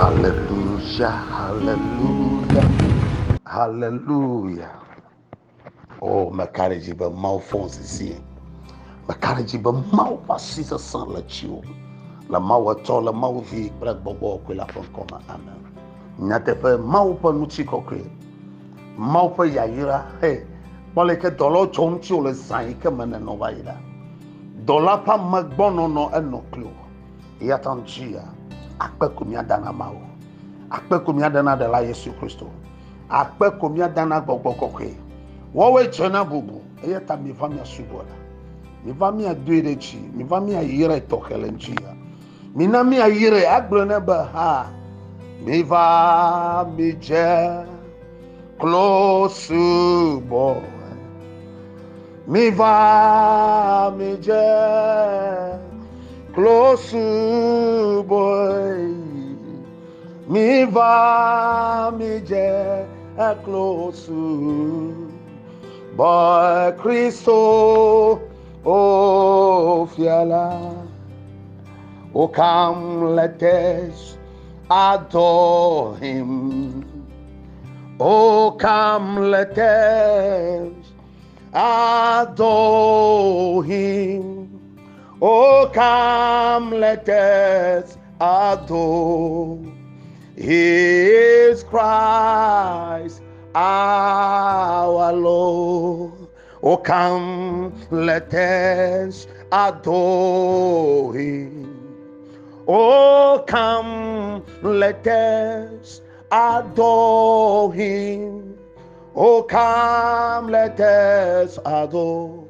Hallelujah, hallelujah, hallelujah. Oh, meka ɖe edzi be Mawu fɔ sisi. Meka ɖe edzi be Mawu ƒe asi sesẽ le tsiwò. Le Mawu Etɔ, le Mawu Vi kple Gbɔgbɔ Kɔkɔe la ƒe ŋkɔ me. Amen. Nyateƒe, Mawu ƒe ŋutikɔkɔe, Mawu ƒe yayra, he, kpɔ leke dɔlawo tsɔ ŋutiwò le zã yi ke me nènɔ va yi ɖa. Dɔla ƒe amegbɔnɔnɔ enɔ kpli wò. Eya ta ŋutia, akpe ko míada na Mawu. Akpe ko míada na Ɖela Yesu Kristo. Akpe ko míada na Gbɔgbɔ Kɔkɔe. Woawoe dze na bubu. Eya ta miva míasubɔ la. Miva míadoe ɖe dzi. Miva míayrae tɔxɛ le ŋutia. Mina míayrae agblɔ nɛ be ha. Miva midze klo subɔ. Miva midze klo subɔe. Miva midze klo subɔe Kristo o fia la. O come let us adore him. Oh come let us adore him. Oh, come, let us adore His Christ our Lord. Oh, come, let us adore him. Oh, come, let us adore him. Oh, come, let us adore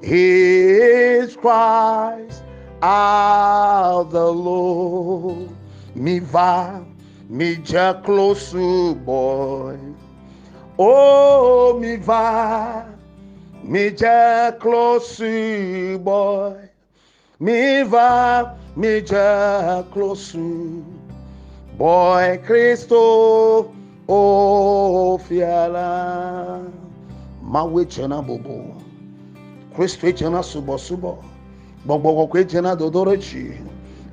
His Christ, our the Lord. Mi va, mi dze klo subɔe. Oh, mi va, mi dze klo subɔe. Mi va, mi dze klo subɔe Kristo, o fia la. Mawue dze na bubu. Kristoe dze na subɔsubɔ. Gbɔgbɔ kɔkɔe dze na dodoɖedzi.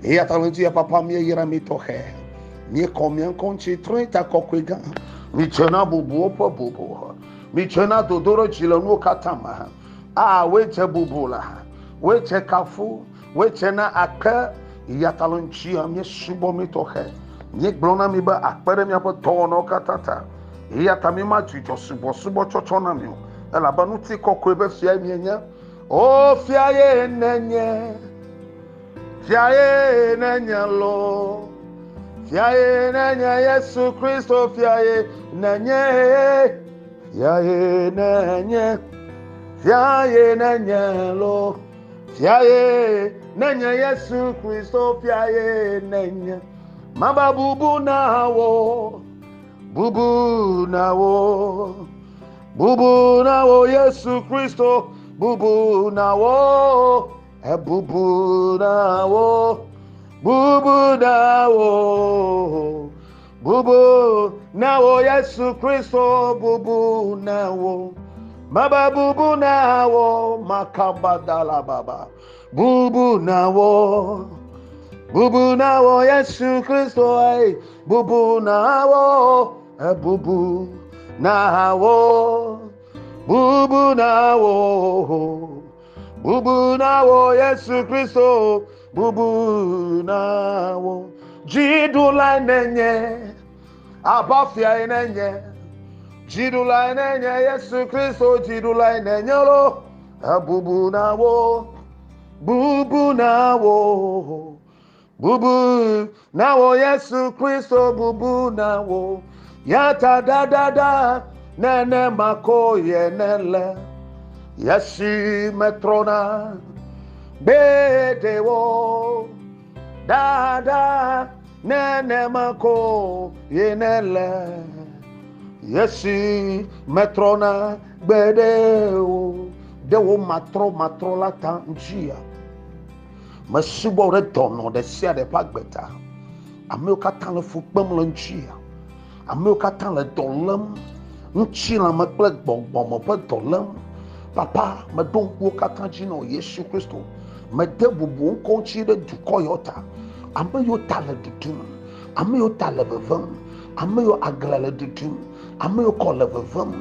Eya ta le ŋuti ya papa míeyra mi tɔxɛ. Míekɔ mia ŋkɔ ŋuti trɔe ta kɔkɔe gã. Midze na bubuwo ƒe bubu. Midze na dodoɖedzi le nuwo katã me. A woe dze bubu la, woe dze kafu, woe dze na akpe. Eya ta le ŋutia míesubɔ mi tɔxɛ. Míegblɔ na mi be akpe ɖe míaƒe dɔwɔnawo katã ta. Eya ta mímadzudzɔ subɔsubɔ tsɔtsɔ na mi o, elabe ŋutikɔkɔe ƒe fiae mienye. O fia ye nenye, fia ye nenye loo, fia ye nenye Yesu Kristo, fia ye nenye. Fia ye nenye, fia ye nenye lo, fia ye nenye Yesu Kristo, fia ye nenye. Maba bubu na wo, bubu na wo, bubu na wo Yesu Kristo, bubu na wo, ebubu na wo, bubu na wo. Bubu na wo Yesu Kristo bubu na wo Baba bubu na wo makabadala baba bubu na wo bubu na wo Yesu Kristo ay bubu na wo eh, bubu na wo bubu na wo bubu na wo Yesu Kristo bubu na wo dziɖula nenye abafia nenye dziɖula nenye Yesu Kristo dziɖula nenye lo ebubu na wo bubu na wo bubu na wo Yesu Kristo bubu na wo yata da da da nene mako ye nele Yesu metrɔna gbeɖewo dada nenema ko ye nele Yesu metrɔna gbeɖewo ɖe wo matrɔ matrɔ la ta ŋutia mesubɔ ɖe dɔnɔ ɖe sia ɖe ƒe agbe ta amewo katã le fu kpem le ŋutia amewo katã le dɔ lém ŋutilãme kple gbɔgbɔme ƒe dɔ lém papa meɖo ŋkuwo katã dzi nɔ Yesu Kristo mede bubu ŋkɔ ŋuti ɖe dukɔ yawo ta ame yiwo ta le ɖuɖum Ame yiwo ta le vevem, ame yiwo agle le ɖuɖum, ame yiwo kɔ le vevem,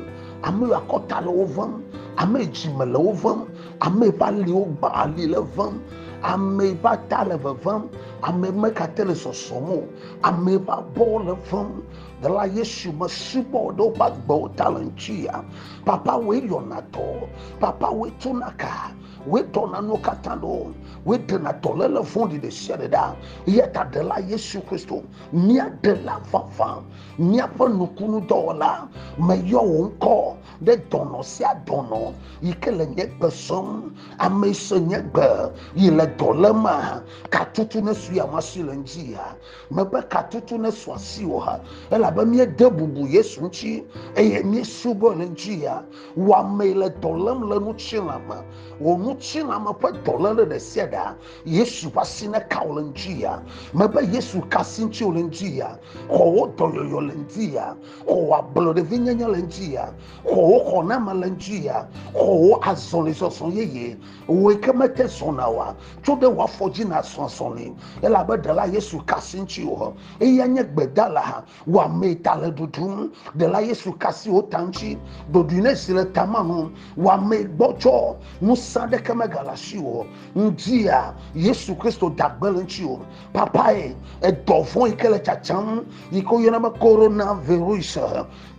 ame yiwo akɔta le wo vem, ame yi dzime le wo vem, ame yi ƒe aliwo gbã ali le vem, ame yi ƒe ata le vevem, ame yi mekate le sɔsɔm o, ame yi ƒe abɔwo le vem. Ɖela Yesu mesubɔ ɖe woƒe agbewo ta le ŋuti ya. Papa woe yɔna dɔ, papa woe tuna ka, woe dɔna nuwo katã ɖo, woe ɖena dɔléle vɔ̃ɖi ɖe sia ɖe ɖa. Eya ta Ɖela Yesu Kristo, mía Ɖela vavã, míaƒe nukunudɔwɔla, meyɔ wò ŋkɔ ɖe dɔnɔ sia dɔnɔ yi ke le nye gbe sem, ame yi se nye gbe yi le dɔ léma, katutu nesu ya masi le ŋuti ya. Mebe katutu nesu asiwò ha, elabe míede bubu Yesu ŋuti eye míesubɔe le ŋuti ya. Wò ame le dɔ lém le ŋutilã me, wò ŋutilã me ƒe dɔléle ɖe sia ɖea, Yesu ƒe asi neka wò le ŋuti ya. Mebe Yesu ka asi ŋuti wò le ŋuti ya. Xɔ wò dɔyɔyɔ le ŋuti ya. Xɔ wò ablɔɖevinyenye le ŋuti ya. Xɔ wò xɔname le ŋuti ya. Xɔ wò azɔlizɔzɔ yeye. Wò yi ke mete zɔna oa, tso ɖe wò afɔ dzi nàzɔ azɔli. Elabe Ɖela Yesu ka asi ŋuti wò. Eya nye gbedala. Wò amee ta le ɖuɖum. Ɖela Yesu ka asi wò ta ŋuti. Ɖoɖoe ne zi le tama nu. Wò amee gbɔdzɔ. Ŋusẽ aɖeke megale asiwò o. Ŋdia, Yesu Kristo da gbe le ŋutiwò. Papae, edɔ vɔ̃ yi ke le tsatsam yi ke woyɔna be coronavirus,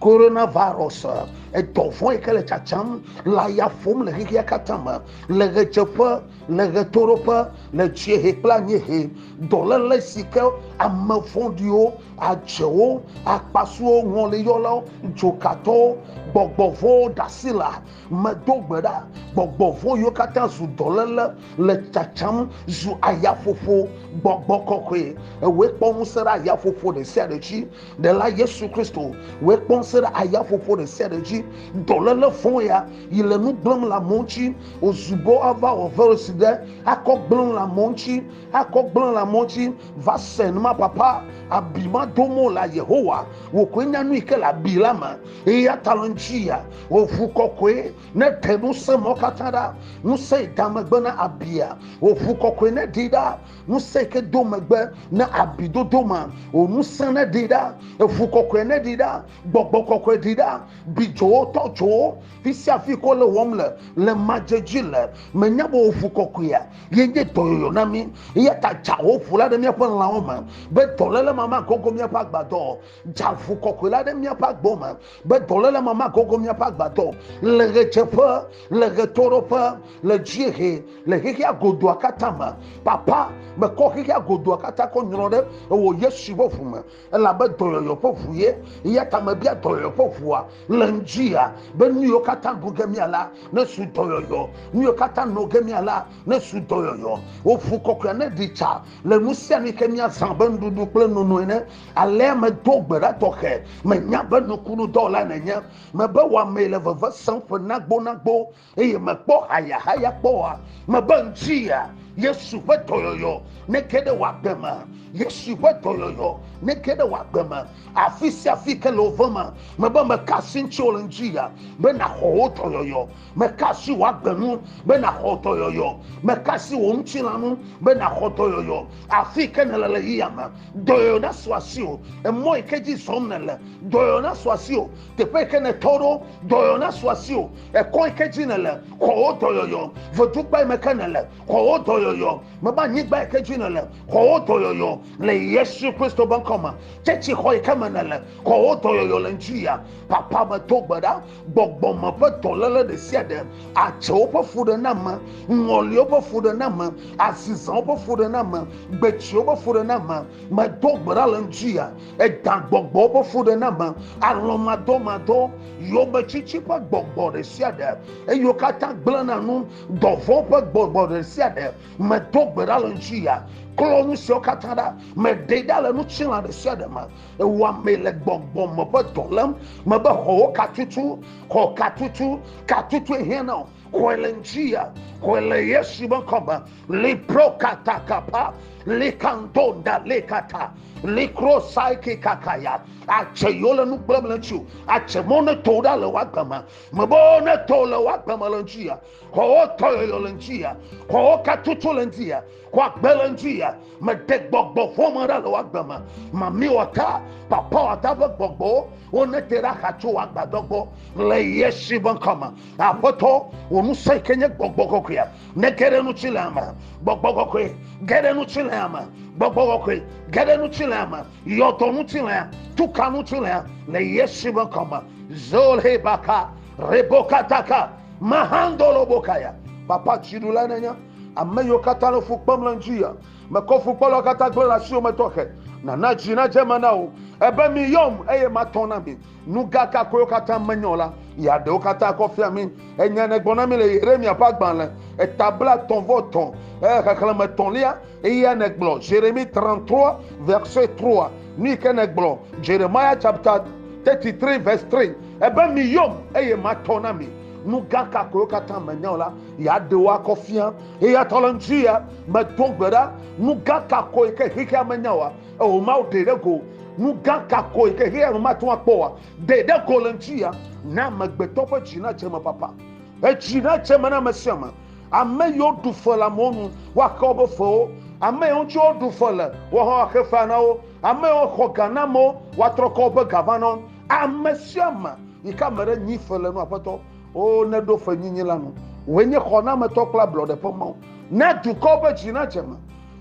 coronavirus, edɔ vɔ̃ yi ke le tsatsam le aya ƒom le xexea katã me, le ɣedzeƒe, le ɣetoɖoƒe, le dziehe kple anyiehe. Dɔléle si ke ame vɔ̃ɖiwo, adzewo, akpasuwo, ŋɔliyɔlawo, dzokatɔwo, gbɔgbɔ vɔ̃wo ɖe asi lea, medo gbe ɖa, gbɔgbɔ vɔ̃ yiwo katã zu dɔléle le tsatsam zu ayaƒoƒo. Gbɔgbɔ kɔkɔe, ewòe kpɔ ŋusẽ ɖe ayaƒoƒo ɖe sia ɖe dzi. Ɖela Yesu Kristo, wòe kpɔ ŋusẽ ɖe ayaƒoƒo ɖe sia ɖe dzi. Dɔléle vɔ̃ ya yi le nu gblẽm le amewo ŋuti, wòzu be woava wɔ virus ɖe akɔ gblẽ le amewo ŋuti, akɔ gblẽ le amewo ŋuti va se numa papa abi ma dom wo la Yehowa, wò koe nya nu yi ke le abi la me. Eya ta le ŋuti ya, wò ʋu kɔkɔe ne ɖe ŋusẽ mɔ katã ɖa, ŋusẽ yi da megbe na abia, wò ʋu kɔkɔe ne ɖi ɖa, ŋusẽ yi ke do megbe na abi dodo ma, wò ŋusẽ ne ɖi ɖa, eʋu kɔkɔe ne ɖi ɖa, gbɔgbɔ kɔkɔe ɖi ɖa, bi dzowo tɔ dzowo, fi sia fi ko le wɔm le, le madzedzi le, menya be wò ʋu kɔkɔea ye nye dɔyɔyɔ na mí. Eya ta dza wò ʋu la ɖe míaƒe lãwo me be dɔléle ma magogo míaƒe agbadɔ o. Dza ʋu kɔkɔe la ɖe míaƒe agbo me be dɔléle ma magogo míaƒe agbadɔ le ɣedzeƒe, le ɣetoɖoƒe, le dziehe, le xexea godoa katã me. Papa, mekɔ xexea godoa katã kɔ nyrɔ ɖe ewò Yesu ƒe ʋu me elabe dɔyɔyɔ ƒe ʋu ye. Eya ta mebia dɔyɔyɔ ƒe ʋua le ŋdzia be nu yiwo katã ɖu ge míala nezu dɔyɔyɔ, nu yiwo katã no ge míala nezu dɔyɔyɔ. Wò ʋu kɔkɔea neɖi tsa le nu sia nu yi ke míazã abe nuɖuɖu kple nono ene. Alea medo gbe ɖa tɔxɛ. Menya be nukunudɔwɔla nènye. Mebe wò amee le veve sem ƒe nagbonagbo eye mekpɔ hayahaya kpɔ oa. Mebe ŋutia, Yesu ƒe dɔyɔyɔ nege ɖe wò agbe me. Yesu ƒe dɔyɔyɔ nege ɖe wò agbe me. Afi sia afi ke le wò ve me, mebe meka asi ŋutiwò le ŋutia be nàxɔ wò dɔyɔyɔ. Meka asi wò agbe ŋu be nàxɔ dɔyɔyɔ. Meka asi wò ŋutilã ŋu be nàxɔ dɔyɔyɔ. Afi ke nèle le yiyia me, dɔyɔyɔ nasu asiwò. Emɔ yi ke dzi zɔm nèle, dɔyɔyɔ nasu asiwò. Teƒe yi ke nètɔ ɖo, dɔyɔyɔ nasu asiwò. Ekɔ yi ke dzi nèle, xɔ wò dɔyɔyɔ. Vodukpa yi me ke nèle, xɔ wò dɔyɔyɔ. Mebe anyigba yi ke dzi nèle, xɔ wò dɔyɔyɔ le Yesu Kristo be ŋkɔ me. Tsetsixɔ yi ke me nèle, xɔ wò dɔyɔyɔ le ŋuti ya. Papa medo gbe ɖa, gbɔgbɔme ƒe dɔléle ɖe sia ɖe, atsewo ƒe fuɖename, ŋɔliwo ƒe fuɖename, azizãwo ƒe fuɖename, gbetsiwo ƒe fuɖename, medo gbe ɖa le ŋuti ya, eda gbɔgbɔwo ƒe fuɖename, alɔmadɔmadɔ, yometsitsi ƒe gbɔgbɔ ɖe sia ɖe, eye wo katã gblẽna nu, dɔvɔ̃ ƒe gbɔgbɔ ɖe sia ɖe, medo gbe ɖa le ŋuti ya, klɔ nu siawo katã ɖa, meɖe ɖa le ŋutilã ɖe sia ɖe me. Ewɔ ame le gbɔgbɔme ƒe dɔ lém. Mebe xɔwo katutu, xɔ katutu, katutu hiã na wò. Xɔe le ŋuti xɔe le Yesu be ŋkɔme. Liprokatakapa likandonda lekata likrosaikikakaya. Atse yiwo le nu gblẽm le ŋuti o. Atse mɔ ne to ɖa le wò agbe me. Mebe wo ne to le wò agbe me le ŋuti ya. Xɔ wo tɔyɔyɔ le ŋuti ya. Xɔ wo katutu le ŋuti ya. Xɔ agbe le ŋuti ya. Mede gbɔgbɔ vɔ̃ me ɖa le wò agbe me. Mami wɔta, papa wɔta ƒe gbɔgbɔwo wo ne te ɖe axa tso wò agbadɔ gbɔ le Yesu be ŋkɔ me. Aƒetɔ, wò ŋusẽ yi ke nye gbɔgbɔ kɔkɔea ne ge ɖe ŋutilã me. Gbɔgbɔ kɔkɔe ge ɖe ŋutilã me. Gbɔgbɔ kɔkɔe ge ɖe ŋutilã me. Yɔ dɔ ŋutilã, tu ka ŋutilã le Yesu be ŋkɔ me. Zolhebaka rebokataka mahandolobokaya. Papa dziɖula nenye ame yiwo katã le fu kpem le ŋuti ya. Mekɔ fukpɔlawo katã gblẽ le asiwò me tɔxɛ. Nana dzi nadze eme na wo. Ebe mi yɔm eye matɔ na mi. Nu gã kakoewo katã menye o la, yeaɖe wo katã akɔ fia mi. Enya nègblɔ na mi le Yeremia ƒe agbalẽ eta 33 xexlẽme etɔ̃lia eya nègblɔ Jérémie 33 verset 3. Nu yi ke nègblɔ Jeremiah chapter 33 verse 3 ebe mi yɔm eye matɔ na mi. Nu gã kakoewo katã menye o la, yeaɖe wo akɔ fia. Eya ta le ŋuti ya medo gbe ɖa. Nu gã kako yi ke xexea menya oa, eo Mawu ɖe ɖe go. Nu gã kako yi ke xexea me mate ŋu akpɔ oa, ɖe ɖe go le ŋuti ya. Na amegbetɔ ƒe dzi nadze eme papa. Edzi nadze eme na ame sia ame. Ame yiwo ɖu fe le amewo nu, woaxe woƒe fewo. Ame yiwo ŋuti woɖu fe le, woawo hã woaxe fea na wo. Ame yiwo xɔ ga na amewo, woatrɔ kɔ woƒe ga va na wo. Ame sia ame yi ke ame ɖe nyi fe le nu, Aƒetɔ, o neɖo fenyinyi la nu. Wòe nye xɔnametɔ kple ablɔɖe ƒe Mawu. Na dukɔwo ƒe dzi nadze eme.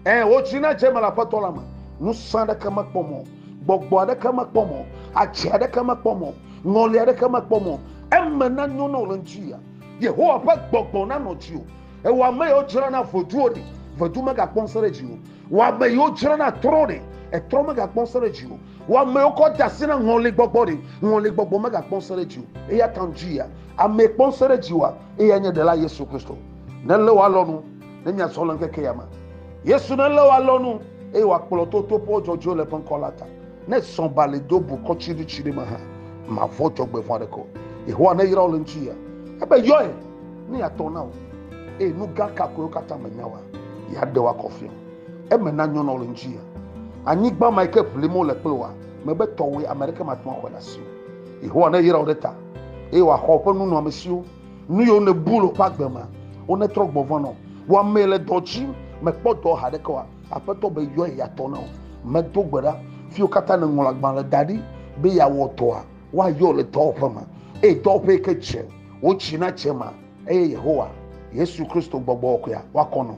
Ẽ, wò dzi nadze eme le Aƒetɔ la me. Ŋusẽ aɖeke mekpɔ mɔ o, gbɔgbɔ aɖeke mekpɔ mɔ o, adze aɖeke mekpɔ mɔ o, ŋɔli aɖeke mekpɔ mɔ o. Eme nanyo na wò le ŋuti ya. Yehowa ƒe gbɔgbɔ nanɔ dziwò. Ewɔ ame yiwo dzrana voduwo ɖi, vodu megakpɔ ŋusẽ ɖe dziwò. Wò ame yiwo dzrana trɔ̃ ɖi, etrɔ̃ megakpɔ ŋusẽ ɖe dziwò. Wò ame yiwo kɔ de asi na ŋɔligbɔgbɔ ɖi, ŋɔligbɔgbɔ megakpɔ ŋusẽ ɖe dziwò. Eya ta ŋuti ya, ame kpɔ ŋusẽ ɖe dziwòa, eya nye Ɖela Yesu Kristo. Nelé wò alɔnu ne miazɔ le ŋkeke ya me. Yesu nelé wò alɔnu eye wòakplɔ to toƒewo dzɔdzɔewo le eƒe ŋkɔ la ta. Ne zɔ bali do bukɔ tsiɖitsiɖi me hã, mavɔ̃ dzɔgbevɔ̃ aɖeke o. Yehowa neyra wò le ŋuti ya. Ebe yɔe ne yeatɔ na wò eye nu gã kakoewo katã menya oa, yeaɖe wò akɔ fia wò. Eme nanyɔ na wò le ŋuti ya. Anyigba ma yi ke ʋlim wole kple wòa, mebe tɔwòe, ame aɖeke mate ŋu axɔe le asiwò. Yehowa neyra wò ɖe ta eye wòaxɔ woƒe nunɔamesiwo. Nu yiwo nèbu le woƒe agbe mea, wonetrɔ gbɔ va na wò. Wò amee le dɔ dzi, mèkpɔ dɔ haɖeke oa, Aƒetɔ be yɔe yeatɔ na wò. Medo gbe ɖa, fiwo katã nèŋlɔ agbalẽ da ɖi be yeawɔ dɔa, woayɔ le dɔwɔƒe ma. Eye dɔwɔƒe yi ke dze wò dzi nadze ema, eye Yehowa, Yesu Kristo gbɔgbɔ kɔkɔea, woakɔ nɔ.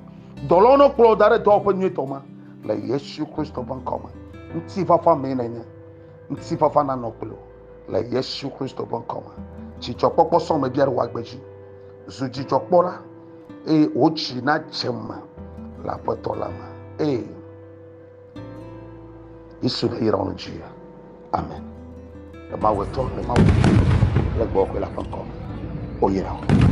Dɔlawo nekplɔ wò da ɖe dɔwɔƒe nyuitɔ ma le Yesu Kristo ƒe ŋkɔ me. Ŋutifafa mee nènye. Ŋutifafa nanɔ kpli wò le Yesu Kristo ƒe ŋkɔ me. Dzidzɔkpɔkpɔ sɔŋ mebia ɖe wò agbe dzi. Zu dzidzɔkpɔla eye wò dzi nadze eme le Aƒetɔ la me. Eye Yesu neyra wò dzi. Amen. Le Mawu Etɔ, le Mawu le gbɔgbɔ la ƒe ŋkɔ me. Woyra wò.